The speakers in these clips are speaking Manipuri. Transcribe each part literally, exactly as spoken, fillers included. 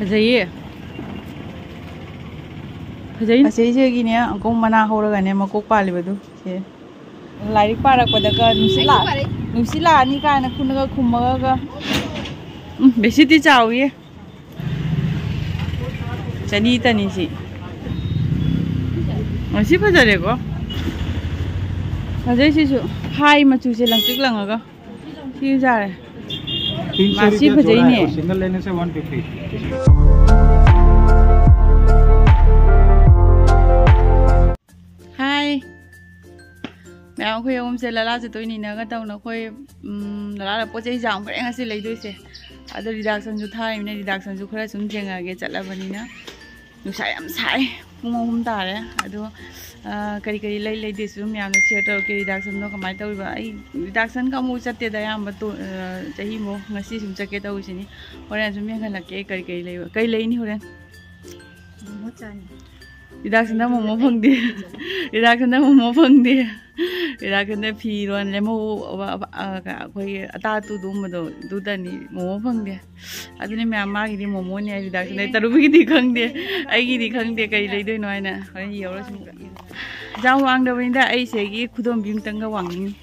ꯐꯖꯩꯌꯦ꯫ ꯐꯖꯩ꯫ ꯑꯁꯤꯁꯤꯒꯤꯅꯦ ꯑꯪꯀꯣꯡ ꯃꯅꯥ ꯍꯧꯔꯒꯅꯦ ꯃꯀꯣꯛ ꯄꯥꯜꯂꯤꯕꯗꯨ ꯁꯦ꯫ ꯂꯥꯏꯔꯤꯛ ꯄꯥꯔꯛꯄꯗꯒ ꯅꯨꯡꯁꯤꯠ ꯂꯥꯛ-, ꯅꯨꯡꯁꯤꯠ ꯂꯥꯛꯑꯅꯤ ꯀꯥꯏꯅ ꯈꯨꯟꯅꯒ ꯈꯨꯝꯃꯒ꯫ ꯎꯝ, ꯕꯦꯁꯤꯠꯇꯤ ꯆꯥꯎꯏꯌꯦ꯫ ꯆꯅꯤ ꯇꯅꯤ ꯁꯤ꯫ ꯑꯣ, ꯁꯤ ꯐꯖꯔꯦꯀꯣ꯫ ꯐꯖꯩ ꯁꯤꯁꯨ꯫ ꯍꯥꯏ ꯃꯆꯨꯁꯦ ꯂꯪꯇ꯭ꯔꯤꯛ ꯂꯪꯉꯒ꯫ ꯁꯤ ꯌꯥꯔꯦ꯫ तीन सौ ꯃꯥ ꯁꯤ रुपया जोड़ा है ꯐꯖꯩꯅꯦ꯫ और सिंगल लेने से वन फिफ्टी। ꯍꯥꯏ꯫ ꯃꯌꯥꯝ ꯑꯩꯈꯣꯏ ꯑꯍꯨꯝꯁꯦ ꯂꯂꯥ ꯆꯠꯇꯣꯏꯅꯤꯅꯒ ꯇꯧꯅ ꯑꯩꯈꯣꯏ, ꯎꯝ, ꯂꯂꯥꯗ ꯄꯣꯠ ꯆꯩ ꯌꯥꯝꯈ꯭ꯔꯦ ꯉꯁꯤ ꯂꯩꯗꯣꯏꯁꯦ꯫ ꯑꯗꯣ ꯔꯤꯗꯥꯛꯁꯟꯁꯨ ꯊꯥꯔꯤꯕꯅꯤꯅ ꯔꯤꯗꯥꯛꯁꯟꯁꯨ ꯈꯔ ꯁꯨꯝ ꯊꯦꯡꯉꯛꯑꯒꯦ ꯆꯠꯂꯕꯅꯤꯅ꯫ ꯅꯨꯡꯁꯥ ꯌꯥꯝ ꯁꯥꯏ꯫ ꯄꯨꯡ ꯑꯍꯨꯝ ꯇꯥꯔꯦ꯫ ꯑꯗꯣ, ꯑ, ꯀꯔꯤ ꯀꯔꯤ ꯂꯩ ꯂꯩꯗꯦꯁꯨ ꯃꯌꯥꯝꯅ ꯁꯤꯌꯔ ꯇꯧꯔꯛꯀꯦ꯫ ꯔꯤꯗꯥꯛꯁꯟꯗꯣ ꯀꯃꯥꯏꯅ ꯇꯧꯔꯤꯕ? ꯑꯩ ꯔꯤꯗꯥꯛꯁꯟꯒ ꯑꯃꯨꯛ ꯆꯠꯇꯦꯗ ꯑꯌꯥꯝꯕ ꯇꯣ-, ꯑ, ꯆꯍꯤꯃꯨꯛ꯫ ꯉꯁꯤ ꯁꯨꯝ ꯆꯠꯀꯦ ꯇꯧꯔꯤꯁꯤꯅꯤ꯫ ꯍꯣꯔꯦꯟ ꯁꯨꯝ ꯌꯦꯡꯍꯜꯂꯛꯀꯦ ꯀꯔꯤ ꯀꯔꯤ ꯂꯩꯕ꯫ ꯀꯔꯤ ꯂꯩꯅꯤ ꯍꯣꯔꯦꯟ? ꯃꯣꯃꯣ ꯆꯥꯅꯤ꯫ ꯔꯤꯗꯥꯛꯁꯟꯗ ꯃꯣꯃꯣ ꯐꯪꯗꯦ꯫ ꯔꯤꯗꯥꯛꯁꯟꯗ ꯃꯣꯃꯣ ꯐꯪꯗꯦ꯫ ꯔꯤꯗꯥꯛꯁꯟꯗ ꯐꯤꯔꯣꯟ ꯂꯦꯝꯍꯧ-, ꯑ, ꯑ, ꯑ, ꯑꯩꯈꯣꯏꯒꯤ ꯑꯇꯥ ꯑꯇꯨ ꯑꯗꯨꯒꯨꯝꯕꯗꯣ ꯑꯗꯨꯗꯅꯤ ꯃꯣꯃꯣ ꯐꯪꯗꯦ꯫ ꯑꯗꯨꯅꯤ ꯃꯌꯥꯝ ꯃꯥꯒꯤꯗꯤ ꯃꯣꯃꯣꯅꯤ ꯍꯥꯏ ꯔꯤꯗꯥꯛꯁꯟꯗ꯫ ꯇꯔꯨꯕꯤꯒꯤꯗꯤ ꯈꯪꯗꯦ꯫ ꯑꯩꯒꯤꯗꯤ ꯈꯪꯗꯦ ꯀꯔꯤ ꯂꯩꯗꯣꯏꯅꯣ ꯍꯥꯏꯅ꯫ ꯍꯣꯔꯦꯟ ꯌꯧꯔ ꯁꯨꯝ꯫ ꯏꯟꯖꯥꯡ ꯋꯥꯡꯗꯕꯅꯤꯗ ꯑꯩ ꯁꯤꯒꯤ ꯈꯨꯗꯣꯝꯕꯤ ꯑꯃꯇꯪꯒ ꯋꯥꯡꯅꯤꯡꯉꯤ꯫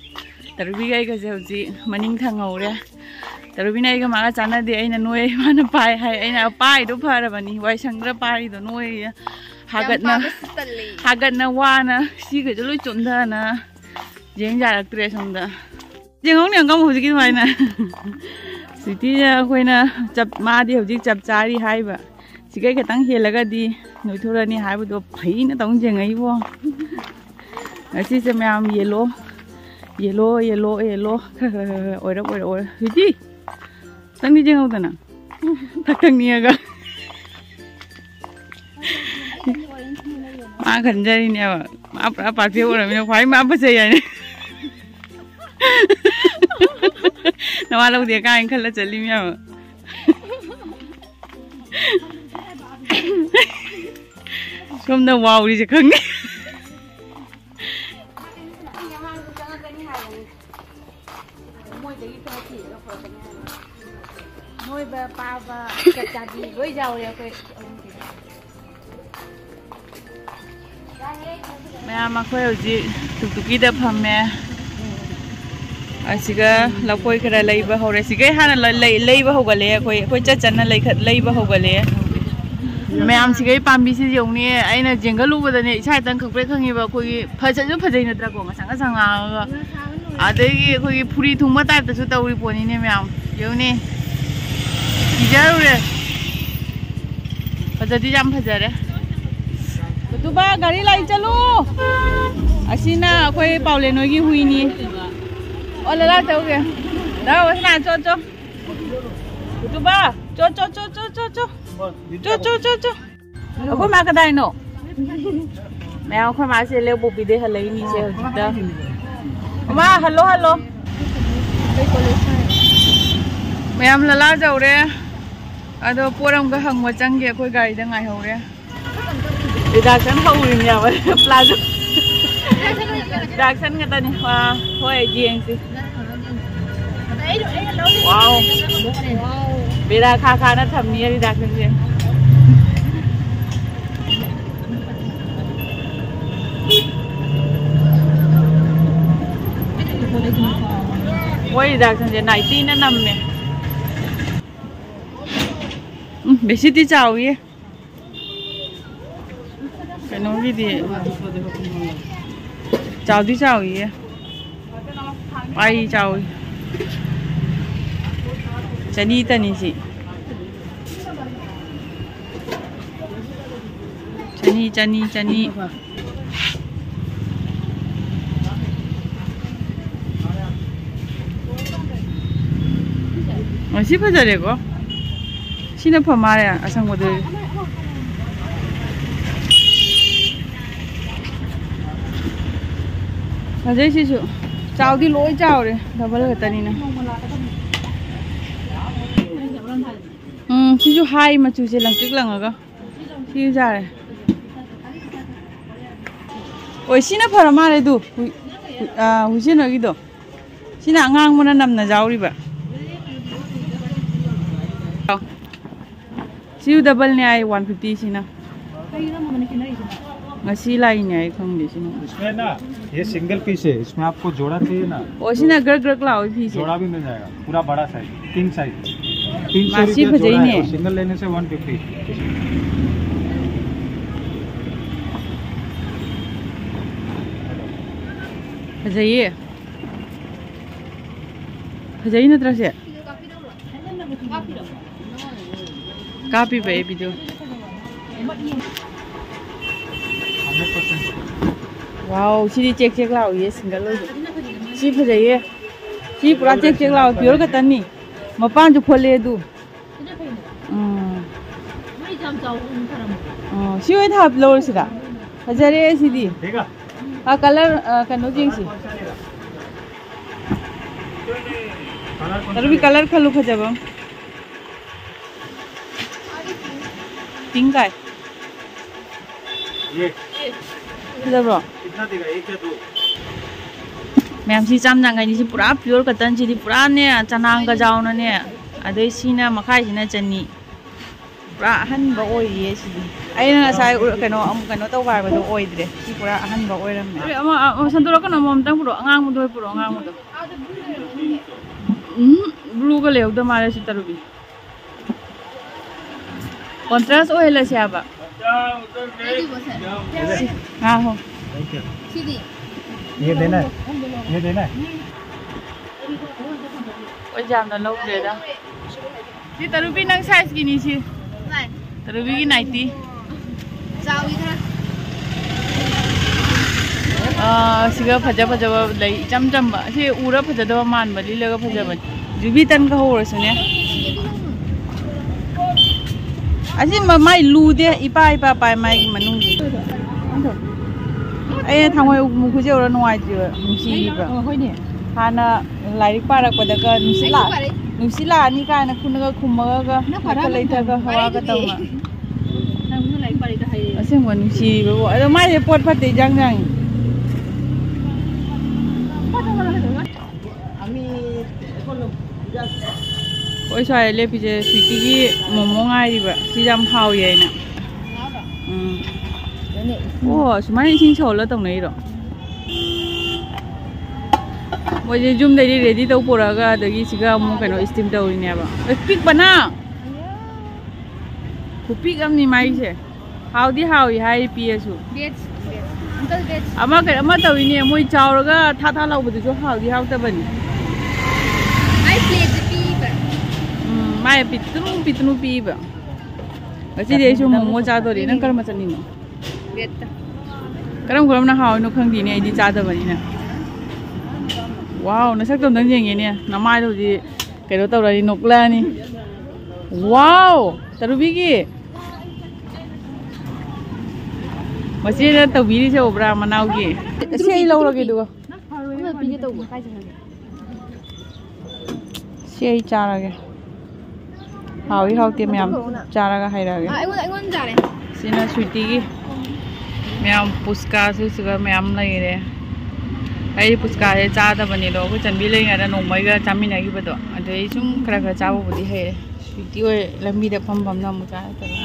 ꯇꯔꯨꯕꯤꯒ ꯑꯩꯒꯁꯦ ꯍꯧꯖꯤꯛ ꯃꯅꯤꯡ ꯊꯪꯍꯧꯔꯦ꯫ ꯇꯔꯨꯕꯤꯅ ꯑꯩꯒ ꯃꯥꯒ ꯆꯥꯟꯅꯗꯦ꯫ ꯑꯩꯅ ꯅꯣꯏ, ꯃꯥꯅ ꯄꯥꯏ ꯍꯥꯏ꯫ ꯑꯩꯅ ꯄꯥꯏꯗꯣ ꯐꯔꯕꯅꯤ꯫ ꯋꯥꯏ ꯁꯪꯗ꯭ꯔ ꯄꯥꯏꯔꯤꯗꯣ ꯅꯣꯏ꯫ ꯍꯥꯒꯠꯅ, ꯄꯥꯕꯁꯨ ꯇꯜꯂꯦ꯫ ꯍꯥꯒꯠꯅ ꯋꯥꯅ ꯁꯤꯈꯩꯗꯣ ꯂꯣꯏ ꯆꯣꯟꯊꯅ ꯌꯦꯡ ꯌꯥꯔꯛꯇ꯭ꯔꯦ ꯁꯣꯝꯗ꯫ ꯌꯦꯡꯍꯧꯅꯦ ꯑꯪꯀꯝ ꯍꯧꯖꯤꯛꯀꯤ ꯑꯗꯨꯃꯥꯏꯅ꯫ ꯁ꯭ꯋꯤꯇꯤꯁꯦ ꯑꯩꯈꯣꯏꯅ ꯆꯞ, ꯃꯥꯗꯤ ꯍꯧꯖꯤꯛ ꯆꯞ ꯆꯥꯔꯤ ꯍꯥꯏꯕ꯫ ꯁꯤꯒꯩ ꯈꯤꯇꯪ ꯍꯦꯜꯂꯒꯗꯤ ꯅꯣꯏꯊꯣꯔꯛꯑꯅꯤ ꯍꯥꯏꯕꯗꯣ ꯐꯩꯅ ꯇꯧꯅ ꯌꯦꯡꯉꯛꯏꯕꯣ꯫ ꯉꯁꯤꯁꯦ ꯃꯌꯥꯝ ꯌꯦꯜꯂꯣ, ꯌꯦꯜꯂꯣ, ꯌꯦꯜꯂꯣ, ꯌꯦꯜꯂꯣ꯫ ꯈꯔ, ꯈꯔ, ꯈꯔ, ꯈꯔ ꯑꯣꯏꯔꯞ, ꯑꯣꯏꯔꯞ, ꯑꯣꯏꯔꯞ꯫ ꯁ꯭ꯋꯤꯇꯤ, ꯈꯤꯇꯪꯗꯤ ꯌꯦꯡꯍꯧꯗꯅ꯫ ꯊꯛ ꯊꯛ ꯅꯤꯛꯑꯒ꯫ ꯃꯥ ꯈꯟꯖꯔꯤꯅꯦꯕ꯫ ꯃꯥ ꯄꯨꯔꯥ perfect ꯑꯣꯏꯔꯝꯃꯤꯅ ꯈ꯭ꯋꯥꯏ ꯃꯥ ꯐꯖꯩ ꯍꯥꯏꯅꯤ꯫ ꯅꯋꯥ ꯂꯧꯗꯦ ꯀꯥꯏꯅ ꯈꯜꯂ ꯆꯠꯂꯤꯃꯤꯅꯦꯕ꯫ ꯁꯣꯝꯗ ꯋꯥꯎꯔꯤꯁꯦ ꯈꯪꯉꯦ꯫ ꯅꯣꯏꯕ ꯄꯥꯕ ꯆꯞ ꯆꯥꯕꯤ ꯂꯣꯏ ꯌꯥꯎꯔꯦ ꯑꯩꯈꯣꯏ ꯑꯍꯨꯝꯒꯤꯗꯤ꯫ ꯃꯌꯥꯝ ꯑꯩꯈꯣꯏ ꯍꯧꯖꯤꯛ ꯇꯨꯛꯇꯨꯀꯤꯗ ꯐꯝꯃꯦ꯫ ꯑꯁꯤꯒ ꯂꯐꯣꯏ ꯈꯔ ꯂꯩꯕ ꯍꯧꯔꯦ꯫ ꯁꯤꯒꯩ ꯍꯥꯟꯅ ꯂ-, ꯂꯩ-, ꯂꯩꯕ ꯍꯧꯒꯠꯂꯦ꯫ ꯑꯩꯈꯣꯏ, ꯑꯩꯈꯣꯏ ꯆꯠ ꯆꯠꯅ ꯂꯩꯈꯠ-, ꯂꯩꯕ ꯍꯧꯒꯠꯂꯦ꯫ ꯃꯌꯥꯝꯁꯤꯒꯩ ꯄꯥꯝꯕꯤꯁꯤ ꯌꯦꯡꯉꯨꯅꯦ꯫ ꯑꯩꯅ ꯌꯦꯡꯒꯠꯂꯨꯕꯗꯅꯦ ꯏꯁꯥ ꯏꯊꯟ ꯈꯪꯄ꯭ꯔꯦꯛ ꯈꯪꯉꯤꯕ꯫ ꯑꯩꯈꯣꯏꯒꯤ ꯐꯖꯁꯨ ꯐꯖꯩ ꯅꯠꯇ꯭ꯔꯥꯀꯣ? ꯉꯁꯥꯡ ꯉꯁꯥꯡ ꯉꯥꯡꯉꯒ꯫ ꯑꯗꯒꯤ ꯑꯩꯈꯣꯏꯒꯤ ꯐꯨꯔꯤ ꯊꯨꯡꯕ type ꯇꯁꯨ ꯇꯧꯔꯤ ꯄꯣꯠꯅꯤꯅꯦ ꯃꯌꯥꯝ꯫ ꯌꯦꯡꯉꯨꯅꯦ꯫ ꯀꯤꯖꯔꯨꯔꯦ꯫ ꯐꯖꯗꯤ ꯌꯥꯝ ꯐꯖꯔꯦ꯫ ꯀꯨꯇꯨꯕ, ꯒꯥꯔꯤ ꯂꯥꯛꯏ ꯆꯠꯂꯨ꯫ ꯑꯁꯤꯅ ꯑꯩꯈꯣꯏ ꯄꯥꯎꯂꯦꯟ ꯍꯣꯏꯒꯤ ꯍꯨꯏꯅꯤ꯫ ꯑꯣ, ꯂꯂꯥ ꯆꯧꯒꯦ꯫ ꯂꯥꯛꯑꯣ, ꯁꯅꯥ, ꯆꯣ, ꯆꯣ꯫ ꯀꯨꯇꯨꯕ, ꯆꯣ, ꯆꯣ, ꯆꯣ꯫ ꯆꯣ, ꯆꯣ, ꯆꯣ, ꯆꯣ꯫ ꯑꯩꯈꯣꯏ ꯃꯥ ꯀꯗꯥꯏꯅꯣ? ꯃꯌꯥꯝ ꯑꯩꯈꯣꯏ ꯃꯥꯁꯦ ꯂꯦꯛꯄꯣꯛꯄꯤꯗꯩ ꯍꯜꯂꯛꯏꯅꯤꯁꯦ ꯍꯧꯖꯤꯛꯇ꯫ ꯃꯥ ꯍꯜꯂꯣ, ꯍꯜꯂꯣ꯫ ꯃꯌꯥꯝ ꯂꯂꯥ ꯌꯧꯔꯦ꯫ ꯑꯗꯣ ꯄꯣꯠ ꯑꯃꯒ ꯍꯪꯕ ꯆꯪꯒꯦ, ꯑꯩꯈꯣꯏ ꯒꯥꯔꯤꯗ ꯉꯥꯏꯍꯧꯔꯦ꯫ Reduction ꯍꯧꯔꯤꯅꯦꯕ, ꯄ꯭ꯂꯥꯖꯣ꯫ Reduction ꯈꯛꯇꯅꯤ꯫ ꯑꯥ, ꯍꯣꯏ, ꯌꯦꯡꯁꯤ꯫ Wow꯫ ꯕꯦꯔꯥ ꯈꯥ ꯈꯥꯅ ꯊꯝꯃꯤ reduction ꯁꯦ꯫ ꯃꯣꯏ reduction ꯁꯦ ninety ꯅ ꯅꯝꯃꯦ꯫ ꯎꯝ, ꯕꯦꯁꯤꯗꯤ ꯆꯥꯎꯏꯌꯦ꯫ ꯀꯩꯅꯣꯒꯤꯗꯤ ꯆꯥꯎꯗꯤ ꯆꯥꯎꯏꯌꯦ꯫ ꯑꯩ ꯆꯥꯎꯏ꯫ ꯆꯅꯤ ꯇꯅꯤ ꯁꯤ꯫ ꯆꯅꯤ, ꯆꯅꯤ, ꯆꯅꯤ꯫ ꯑꯣ, ꯁꯤ ꯐꯖꯔꯦꯀꯣ꯫ ꯁꯤꯅ ꯐ ꯃꯥꯜꯂꯦ, ꯑꯁꯪꯕꯗꯨ꯫ ꯐꯖꯩ ꯁꯤꯁꯨ꯫ ꯆꯥꯎꯗꯤ ꯂꯣꯏ ꯆꯥꯎꯔꯦ, double ꯈꯛꯇꯅꯤꯅ꯫ ꯎꯝ, ꯁꯤꯁꯨ ꯍꯥꯏ ꯃꯆꯨꯁꯦ ꯂꯪꯇ꯭ꯔꯤꯛ ꯂꯪꯉꯒ꯫ ꯁꯤ ꯌꯥꯔꯦ꯫ ꯑꯣꯏ, ꯁꯤꯅ ꯐꯔ ꯃꯥꯜꯂꯦ ꯑꯗꯨ꯫ ꯍꯨꯏ-, ꯍꯨꯏ-, ꯑꯥ, ꯍꯨꯏꯁꯦꯟ ꯍꯣꯏꯒꯤꯗꯣ꯫ ꯁꯤꯅ ꯑꯉꯥꯡꯕꯅ ꯅꯝꯅ ꯌꯥꯎꯔꯤꯕ꯫ ꯁꯤꯁꯨ ꯗꯕꯜꯅꯦ ꯍꯥꯏ, ꯋꯥꯟ ꯐꯤꯐꯇꯤ ꯁꯤꯅ꯫ ꯉꯁꯤ ꯂꯥꯛꯏꯅꯦ ꯍꯥꯏ, ꯈꯪꯗꯦ ꯁꯤꯅ꯫ इसमें ना, ये सिंगल पीस है, इसमें आपको जोड़ा चाहिए ना? ꯑꯣ, ꯁꯤꯅ ꯒ꯭ꯔꯛ ꯒ꯭ꯔꯛ ꯂꯥꯎꯏ ꯐꯤꯁꯦ꯫ जोड़ा भी मिल जाएगा, पूरा बड़ा साइज, किंग साइज। तीन सौ मासी रुपया जोड़ा भजाई है ने। और सिंगल लेने से वन फिफ्टी। ꯐꯖꯩꯌꯦ꯫ ꯐꯖꯩ ꯅꯠꯇ꯭ꯔꯥ ꯁꯦ? ꯀꯥꯞꯄꯤꯕ ꯑꯩ ꯚꯤꯗꯤꯑꯣ꯫ ꯋꯥꯎ, ꯁꯤꯗꯤ ꯆꯦꯛ ꯆꯦꯛ ꯂꯥꯎꯏꯌꯦ, ꯁꯤꯡꯒꯜ ꯑꯣꯏꯕ꯫ ꯁꯤ ꯐꯖꯩꯌꯦ꯫ ꯁꯤ ꯄꯨꯔꯥ ꯆꯦꯛ ꯆꯦꯛ ꯂꯥꯎꯏ, ꯄꯤꯌꯣꯔ ꯀꯇꯟꯅꯤ꯫ ꯃꯄꯥꯟꯁꯨ ꯐꯣꯠꯂꯦ ꯑꯗꯨ꯫ ꯎꯝ꯫ ꯑꯣ, ꯁꯤ ꯑꯣꯏꯅ ꯍꯥꯞ ꯂꯧꯔꯁꯤꯔꯥ? ꯐꯖꯔꯦ ꯁꯤꯗꯤ꯫ ꯑꯥ, ꯀꯂꯔ, ꯑꯥ, ꯀꯩꯅꯣ ꯌꯦꯡꯁꯤ꯫ ꯇꯔꯨꯕꯤ, ꯀꯂꯔ ꯈꯜꯂꯨ ꯐꯖꯕ ꯑꯃ꯫ ꯄꯤꯡ ꯀꯥꯏ꯫ ये ꯐꯖꯕ꯭ꯔꯣ? कितना देगा, एक या दो? ꯃꯌꯥꯝꯁꯤ ꯆꯥꯝ ꯌꯥꯡꯈꯩꯅꯤ꯫ ꯁꯤ ꯄꯨꯔꯥ ꯄꯤꯌꯣꯔ ꯀꯇꯟꯁꯤꯗꯤ ꯄꯨꯔꯥꯅꯦ, ꯆꯅꯥꯡꯒ ꯌꯥꯎꯅꯅꯦ꯫ ꯑꯗꯩ ꯁꯤꯅ ꯃꯈꯥꯏꯁꯤꯅ ꯆꯅꯤ꯫ ꯄꯨꯔꯥ ꯑꯍꯟꯕ ꯑꯣꯏꯔꯤꯌꯦ ꯁꯤꯗꯤ꯫ ꯑꯩꯅ ꯉꯁꯥꯏ ꯎ-, ꯀꯩꯅꯣ ꯑꯃꯨꯛ ꯀꯩꯅꯣ ꯇꯧꯕ ꯍꯥꯏꯕꯗꯣ ꯑꯣꯏꯗ꯭ꯔꯦ꯫ ꯁꯤ ꯄꯨꯔꯥ ꯑꯍꯟꯕ ꯑꯣꯏꯔꯝꯃꯦ꯫ ꯑꯃ, ꯑꯃ ꯁꯟꯗꯣꯔꯛꯀꯅꯣ, ꯑꯃꯃꯝꯇꯪ ꯄꯨꯔꯛꯑꯣ꯫ ꯑꯉꯥꯡꯕꯗꯣ ꯑꯣꯏ ꯄꯨꯔꯛꯑꯣ, ꯑꯉꯥꯡꯕꯗꯣ꯫ ꯎꯝ, ꯕ꯭ꯂꯨꯒ ꯂꯩꯍꯧꯗ ꯃꯥꯜꯂꯦ ꯁꯤ ꯇꯔꯨꯕꯤ꯫ ꯀꯣꯟꯇ꯭ꯔꯥꯁ ꯑꯣꯏꯍꯜꯂꯁꯦ ꯍꯥꯏꯕ꯫ ꯁꯤ, ꯉꯥꯏꯈꯣ꯫ ये देना है, ये देना है। ꯍꯣꯏ, ꯌꯥꯝꯅ ꯂꯧꯗ꯭ꯔꯦꯗ꯫ ꯁꯤ ꯇꯔꯨꯕꯤ, ꯅꯪ ꯁꯥꯏꯖꯀꯤꯅꯤ ꯁꯤ꯫ ꯇꯔꯨꯕꯤꯒꯤ ꯅꯥꯏꯇꯤ꯫ ꯆꯥꯎꯏ ꯈꯔ꯫ ꯑꯥ, ꯁꯤꯒ ꯐꯖ ꯐꯖꯕ ꯂꯩ, ꯏꯆꯝ ꯆꯝꯕ꯫ ꯁꯤ ꯎꯔ ꯐꯖꯗꯕ ꯃꯥꯟꯕ, ꯂꯤꯠꯂꯒ ꯐꯖꯕꯅꯤ꯫ ꯖꯨꯕꯤ ꯇꯟꯒ ꯍꯧꯔꯁꯨꯅꯦ꯫ ꯑꯁꯤ ꯃ-, ꯃꯥꯏ ꯂꯨꯗꯦ, ꯏꯄꯥ ꯏꯄꯥ ꯄꯥꯏ ꯃꯥꯏꯒꯤ ꯃꯅꯨꯡꯒꯤ꯫ ꯑꯩꯅ ꯊꯥꯡꯃꯩ ꯃꯨꯈꯨꯁꯦ ꯎꯔ ꯅꯨꯡꯉꯥꯏꯇ꯭ꯔꯤꯕ, ꯅꯨꯡꯁꯤꯔꯤꯕ꯫ ꯑꯣ, ꯍꯣꯏꯅꯦ꯫ ꯍꯥꯟꯅ ꯂꯥꯏꯔꯤꯛ ꯄꯥꯔꯛꯄꯗꯒ ꯅꯨꯡꯁꯤꯠ ꯂꯥꯛ-, ꯅꯨꯡꯁꯤꯠ ꯂꯥꯛꯑꯅꯤ ꯀꯥꯏꯅ ꯈꯨꯅꯒ ꯈꯨꯝꯃꯒꯒ, ꯅꯪ ꯐꯔ ꯍꯦꯛꯇ ꯂꯩꯊꯒ ꯍꯋꯥꯒ ꯇꯧꯅ꯫ ꯅꯪꯁꯨ ꯂꯥꯏꯔꯤꯛ ꯄꯥꯔꯤꯗꯣ ꯍꯩꯌꯦ꯫ ꯑꯁꯦꯡꯕ ꯅꯨꯡꯁꯤꯕꯕꯨ꯫ ꯑꯗꯣ ꯃꯥꯏꯁꯦ ꯄꯣꯠ ꯐꯠꯇꯦ, ꯏꯟꯖꯥꯡ ꯏꯟꯖꯥꯡ꯫ আমি এখন just ꯑꯩꯈꯣꯏ ꯁ꯭ꯋꯥꯏꯗ ꯂꯦꯞꯄꯤꯁꯦ ꯁ꯭ꯋꯤꯇꯤꯒꯤ ꯃꯣꯃꯣ ꯉꯥꯏꯔꯤꯕ꯫ ꯁꯤ ꯌꯥꯝ ꯍꯥꯎꯏ ꯍꯥꯏꯅ꯫ ꯎꯝ꯫ ꯑꯣ, ꯁꯨꯃꯥꯏꯅ ꯏꯁꯤꯡ ꯁꯧꯍꯜꯂ ꯇꯧꯅꯩꯔꯣ? ꯃꯣꯏꯁꯦ ꯌꯨꯝꯗꯩꯗꯤ ꯔꯦꯗꯤ ꯇꯧ ꯄꯨꯔꯛꯑꯒ, ꯑꯗꯒꯤ ꯁꯤꯒ ꯑꯃꯨꯛ ꯀꯩꯅꯣ ꯏꯁꯇꯤꯝ ꯇꯧꯔꯤꯅꯦꯕ꯫ ꯑꯦ, ꯄꯤꯛꯄꯅ! ꯈꯨꯄꯤꯛ ꯑꯃꯅꯤ ꯃꯥꯏꯁꯦ꯫ ꯍꯥꯎꯗꯤ ꯍꯥꯎꯏ ꯍꯥꯏ ꯄꯤꯔꯁꯨ꯫ Veg, veg. Uncle veg. ꯑꯃ ꯀꯩ-, ꯑꯃ ꯇꯧꯏꯅꯦ, ꯃꯣꯏ ꯆꯥꯎꯔꯒ ꯊꯥ ꯊꯥ ꯂꯥꯎꯕꯗꯨꯁꯨ ꯍꯥꯎꯗꯤ ꯍꯥꯎꯇꯕꯅꯤ꯫ ꯑꯩ ꯄ꯭ꯂꯦꯠꯇ ꯄꯤꯕ꯫ ꯎꯝ, ꯃꯥꯏ ꯄꯤꯛꯇ꯭ꯔꯨ ꯄꯤꯛꯇ꯭ꯔꯨ ꯄꯤꯕ꯫ ꯉꯁꯤꯗꯤ ꯑꯩꯁꯨ ꯃꯣꯃꯣ ꯆꯥꯗꯣꯔꯤ꯫ ꯅꯪ ꯀꯔꯝꯕ ꯆꯠꯅꯤꯡꯅꯣ? ꯕ꯭ꯔꯦꯗꯇ꯫ ꯀꯔꯝ ꯀꯔꯝꯅ ꯍꯥꯎꯔꯤꯅꯣ ꯈꯪꯗꯦꯅꯦ, ꯑꯩꯗꯤ ꯆꯥꯗꯕꯅꯤꯅ꯫ ꯋꯥꯎ, ꯅꯁꯛꯇꯣ ꯑꯝꯇꯪ ꯌꯦꯡꯒꯦꯅꯦ꯫ ꯅꯃꯥꯏꯗꯣ ꯍꯧꯖꯤꯛ ꯀꯩꯅꯣ ꯇꯧꯔꯅꯤ, ꯅꯣꯛꯂꯛꯑꯅꯤ꯫ ꯋꯥꯎ! ꯇꯔꯨꯕꯤꯒꯤ! ꯃꯆꯦꯅ ꯇꯧꯕꯤꯔꯤꯁꯦ ꯎꯕ꯭ꯔꯥ, ꯃꯅꯥꯎꯒꯤ? ꯁꯤ ꯑꯩ ꯂꯧꯔꯒꯦ ꯑꯗꯨꯒ꯫ ꯑꯃ ꯄꯤꯒꯦ ꯇꯧꯕ꯫ ꯁꯤ ꯑꯩ ꯆꯥꯔꯒꯦ꯫ ꯍꯥꯎꯏ ꯍꯥꯎꯇꯦ ꯃꯌꯥꯝ ꯆꯥꯔꯒ ꯍꯥꯏꯔꯛꯑꯒꯦ꯫ ꯑꯥ, ꯑꯩꯉꯣꯟꯗ, ꯑꯩꯉꯣꯟꯗ ꯆꯥꯔꯦ꯫ ꯁꯤꯅ ꯁ꯭ꯋꯤꯇꯤꯒꯤ꯫ ꯃꯌꯥꯝ ꯄꯨꯁꯀꯥꯁꯨ ꯁꯤꯒ ꯃꯌꯥꯝ ꯂꯩꯔꯦ꯫ ꯑꯩ ꯄꯨꯁꯀꯥꯁꯦ ꯆꯥꯗꯕꯅꯦ ꯑꯗꯣ, ꯑꯩꯈꯣꯏ ꯆꯟꯕꯤ ꯂꯩꯔꯤꯉꯩꯗ ꯅꯣꯡꯃꯩꯒ ꯆꯥꯃꯤꯟꯅꯈꯤꯕꯗꯣ, ꯑꯗꯨꯗꯩ ꯁꯨꯝ ꯈꯔ ꯈꯔ ꯆꯥꯕꯕꯨꯗꯤ ꯍꯩꯔꯦ꯫ ꯁ꯭ꯋꯤꯇꯤ ꯍꯣꯏ ꯂꯝꯕꯤꯗ ꯐꯝ ꯐꯝꯅ ꯑꯃꯨꯛ ꯆꯥꯔꯛꯇꯕ꯫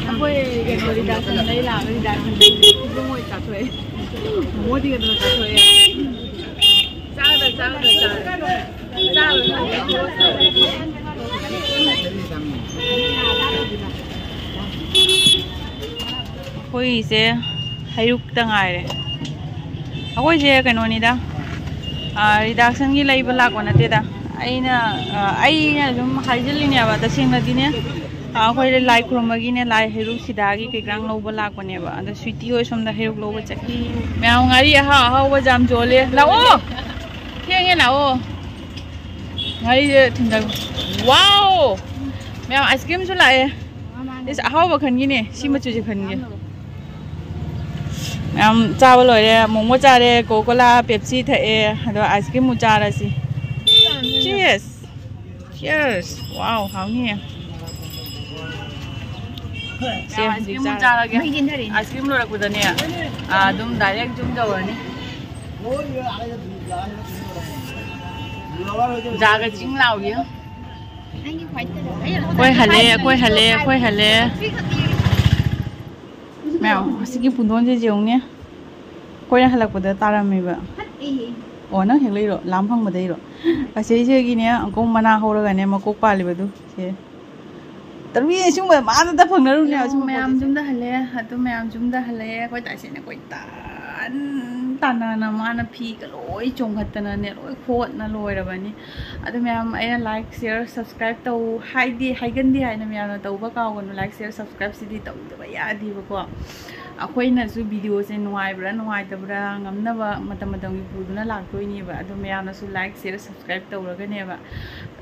ꯑꯩꯈꯣꯏ ꯀꯩꯅꯣ ꯔꯤꯗꯥꯛꯁꯟꯗꯩ ꯂꯥꯛꯑꯒ ꯔꯤꯗꯥꯛꯁꯟꯗꯩ ꯏꯕꯨꯡꯉꯣ ꯆꯥꯊꯣꯛꯑꯦ꯫ ꯃꯣꯃꯣꯗꯤ ꯀꯩꯅꯣ ꯆꯥꯊꯣꯛꯑꯦ꯫ ꯆꯥꯒꯗ꯭ꯔꯥ, ꯆꯥꯒꯗ꯭ꯔꯥ, ꯆꯥꯒꯗ꯭ꯔꯥ꯫ ꯆꯥꯔꯣꯏ, ꯆꯥꯔꯣꯏ꯫ ꯑꯩꯈꯣꯏꯁꯦ ꯍꯩꯔꯨꯛꯇ ꯉꯥꯏꯔꯦ꯫ ꯑꯩꯈꯣꯏꯁꯦ ꯀꯩꯅꯣꯅꯤꯗ, ꯑꯥ, ꯔꯤꯗꯥꯛꯁꯟꯒꯤ ꯂꯩꯕ ꯂꯥꯛꯄ ꯅꯠꯇꯦꯗ꯫ ꯑꯩꯅ, ꯑꯥ, ꯑꯩꯅ ꯁꯨꯝ ꯍꯥꯏꯖꯤꯜꯂꯤꯅꯦꯕ꯫ ꯇꯁꯦꯡꯅꯗꯤꯅꯦ, ꯑꯥ, ꯑꯩꯈꯣꯏ ꯂꯥꯏ ꯈꯨꯔꯨꯝꯕꯒꯤꯅꯦ, ꯂꯥꯏ ꯍꯩꯔꯨꯛ ꯁꯤꯗꯥꯒꯤ ꯀꯩꯀꯥꯡ ꯂꯧꯕ ꯂꯥꯛꯄꯅꯦꯕ꯫ ꯑꯗꯣ ꯁ꯭ꯋꯤꯇꯤ ꯍꯣꯏ ꯁꯣꯝꯗ ꯍꯩꯔꯨꯛ ꯂꯧꯕ ꯆꯠꯈꯤ꯫ ꯃꯌꯥꯝ ꯉꯥꯔꯤ ꯑꯍꯥꯎ ꯑꯍꯥꯎꯕ ꯌꯥꯝ ꯌꯣꯜꯂꯦ꯫ ꯂꯥꯛꯑꯣ! ꯊꯦꯡꯉꯦ, ꯂꯥꯛꯑꯣ꯫ ꯉꯥꯔꯤꯁꯦ ꯊꯤꯟꯗ-, ꯋꯥꯎ! ꯃꯌꯥꯝ ꯑꯥꯏꯁ ꯀ꯭ꯔꯤꯝꯁꯨ ꯂꯥꯛꯑꯦ꯫ ꯏꯁ, ꯑꯍꯥꯎꯕ ꯈꯟꯒꯤꯅꯦ꯫ ꯁꯤ ꯃꯆꯨꯁꯦ ꯈꯟꯒꯦ꯫ ꯃꯌꯥꯝ ꯆꯥꯕ ꯂꯣꯏꯔꯦ꯫ ꯃꯣꯃꯣ ꯆꯥꯔꯦ, ꯀꯣꯀꯣ ꯀꯣꯂꯥ, ꯄꯦꯞꯁꯤ ꯊꯛꯑꯦ, ꯑꯗꯣ ꯑꯥꯏꯁ ꯀ꯭ꯔꯤꯝ ꯑꯃꯨꯛ ꯆꯥꯔꯁꯤ꯫ Cheers! Cheers! ꯋꯥꯎ, ꯍꯥꯎꯅꯤꯌꯦ꯫ ꯁꯦ, ꯍꯧꯖꯤꯛ ꯆꯥꯔꯒꯦ꯫ ꯑꯥꯏꯁ ꯀ꯭ꯔꯤꯝ ꯂꯣꯏꯔꯛꯄꯗꯅꯦ, ꯑꯥ, ꯑꯗꯨꯝ direct ꯌꯨꯝ ꯌꯧꯔꯅꯤ꯫ ꯖꯥꯒ ꯆꯤꯡ ꯂꯥꯎꯔꯤ꯫ ꯑꯩꯈꯣꯏ ꯍꯜꯂꯦ, ꯑꯩꯈꯣꯏ ꯍꯜꯂꯦ, ꯑꯩꯈꯣꯏ ꯍꯜꯂꯦ꯫ ꯃꯌꯥꯝ, ꯑꯁꯤꯒꯤ ꯄꯨꯡꯗꯣꯟꯁꯦ ꯌꯦꯡꯉꯨꯅꯦ꯫ ꯑꯩꯈꯣꯏꯅ ꯍꯜꯂꯛꯄꯗ ꯇꯥꯔꯝꯃꯦꯕ꯫ ꯑꯣ, ꯅꯪ ꯍꯦꯛ ꯂꯩꯔꯣ? ꯂꯥꯝ ꯐꯪꯕꯗꯩꯔꯣ? ꯑꯁꯤꯁꯤꯒꯤꯅꯦ, ꯑꯪꯀꯧ ꯃꯅꯥ ꯍꯧꯔꯒꯅꯦ, ꯃꯀꯣꯛ ꯄꯥꯜꯂꯤꯕꯗꯨ꯫ ꯁꯦ꯫ ꯇꯔꯨꯏ, ꯁꯤꯒꯨꯝꯕ ꯃꯥꯅꯗ ꯐꯪꯅꯔꯨꯅꯦ, ꯍꯜꯂꯣ, ꯑꯁꯤꯒꯨꯝꯕ ꯃꯌꯥꯝ ꯄꯣꯠꯁꯦ꯫ ꯌꯨꯝꯗ ꯍꯜꯂꯦ꯫ ꯑꯗꯨ ꯃꯌꯥꯝ ꯌꯨꯝꯗ ꯍꯜꯂꯛꯑꯦ꯫ ꯑꯩꯈꯣꯏ ꯇꯥꯏꯁꯤꯅ ꯀꯣꯏꯇꯥꯟ ꯇꯥꯟꯅꯅ ꯃꯥꯅ ꯐꯤꯒ ꯂꯣꯏ ꯆꯣꯡꯈꯠꯇꯅꯅꯦ, ꯂꯣꯏ ꯈꯣꯠꯅ ꯂꯣꯏꯔꯕꯅꯤ꯫ ꯑꯗꯨ ꯃꯌꯥꯝ ꯑꯩꯅ like, share, subscribe ꯇꯧ ꯍꯥꯏꯗꯤ ꯍꯥꯏꯒꯟꯗꯦ ꯍꯥꯏꯅ ꯃꯌꯥꯝꯅ ꯇꯧꯕ ꯀꯥꯎꯒꯅꯨ꯫ Like, share, subscribe ꯁꯤꯗꯤ ꯇꯧꯗꯕ ꯌꯥꯗꯦꯕꯀꯣ꯫ ꯑꯩꯈꯣꯏꯅꯁꯨ video ꯁꯦ ꯅꯨꯡꯉꯥꯏꯕ꯭ꯔꯥ ꯅꯨꯡꯉꯥꯏꯇꯕ꯭ꯔꯥ ꯉꯝꯅꯕ ꯃꯇꯝ ꯃꯇꯝꯒꯤ ꯄꯨꯗꯨꯅ ꯂꯥꯛꯇꯣꯏꯅꯦꯕ꯫ ꯑꯗꯨ ꯃꯌꯥꯝꯅꯁꯨ like, share, subscribe ꯇꯧꯔꯒꯅꯦꯕ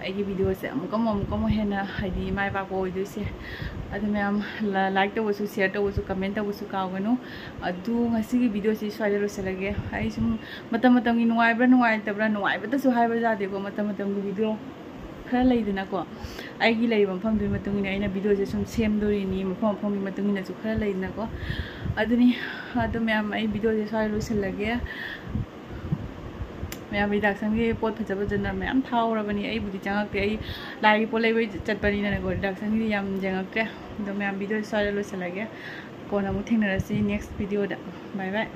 ꯑꯩꯒꯤ video ꯁꯦ ꯑꯃꯨꯛꯀ ꯑꯃꯨꯛ, ꯑꯃꯨꯛꯀ ꯑꯃꯨꯛ ꯍꯦꯟꯅ ꯍꯥꯏꯗꯤ ꯏꯃꯥ ꯏꯄꯥ ꯄꯣꯛꯑꯣꯏꯗꯣꯏꯁꯦ꯫ ꯑꯗꯨ ꯃꯌꯥꯝ ꯂ-, like ꯇꯧꯕꯁꯨ, share ꯇꯧꯕꯁꯨ, comment ꯇꯧꯕꯁꯨ ꯀꯥꯎꯒꯅꯨ꯫ ꯑꯗꯨ ꯉꯁꯤꯒꯤ video ꯁꯤ ꯁ꯭ꯋꯥꯏꯗ ꯂꯣꯏꯁꯤꯜꯂꯒꯦ꯫ ꯑꯩ ꯁꯨꯝ ꯃꯇꯝ ꯃꯇꯝꯒꯤ ꯅꯨꯡꯉꯥꯏꯕ꯭ꯔꯥ ꯅꯨꯡꯉꯥꯏꯇꯕ꯭ꯔꯥ, ꯅꯨꯡꯉꯥꯏꯕꯗꯁꯨ ꯍꯥꯏꯕ ꯌꯥꯗꯦꯀꯣ, ꯃꯇꯝ ꯃꯇꯝꯒꯤ video ꯈꯔ ꯂꯩꯗꯅꯀꯣ, ꯑꯩꯒꯤ ꯂꯩꯔꯤꯕ ꯃꯐꯝꯗꯨꯒꯤ ꯃꯇꯨꯡ ꯏꯟꯅ ꯑꯩꯅ video ꯁꯦ ꯁꯨꯝ ꯁꯦꯝꯗꯣꯔꯤꯅꯤ, ꯃꯐꯝ ꯃꯐꯝꯒꯤ ꯃꯇꯨꯡ ꯏꯟꯅꯁꯨ ꯈꯔ ꯂꯩꯗꯅꯀꯣ꯫ ꯑꯗꯨꯅꯤ, ꯑꯗꯨ ꯃꯌꯥꯝ, ꯑꯩ video ꯁꯦ ꯁ꯭ꯋꯥꯏꯗ ꯂꯣꯏꯁꯤꯜꯂꯒꯦ꯫ ꯃꯌꯥꯝ, ꯔꯤꯗꯥꯛꯁꯟꯒꯤ ꯄꯣꯠ ꯐꯖ ꯐꯖꯅ ꯃꯌꯥꯝ ꯊꯥꯍꯧꯔꯕꯅꯤ꯫ ꯑꯩꯕꯨꯗꯤ ꯆꯪꯉꯛꯇꯦ, ꯑꯩ ꯂꯥꯏꯒꯤ ꯄꯣꯠ ꯂꯩꯕꯩ ꯆꯠꯄꯅꯤꯅꯅꯦꯀꯣ, ꯔꯤꯗꯥꯛꯁꯟꯒꯤꯗꯤ ꯌꯥꯝ ꯌꯦꯡꯉꯛꯇ꯭ꯔꯦ꯫ ꯑꯗꯣ ꯃꯌꯥꯝ, video ꯁꯦ ꯁ꯭ꯋꯥꯏꯗ ꯂꯣꯏꯁꯤꯜꯂꯒꯦ꯫ ꯀꯣꯟꯅ ꯑꯃꯨꯛ ꯊꯦꯡꯅꯔꯁꯤ next video ꯗ꯫ Bye bye꯫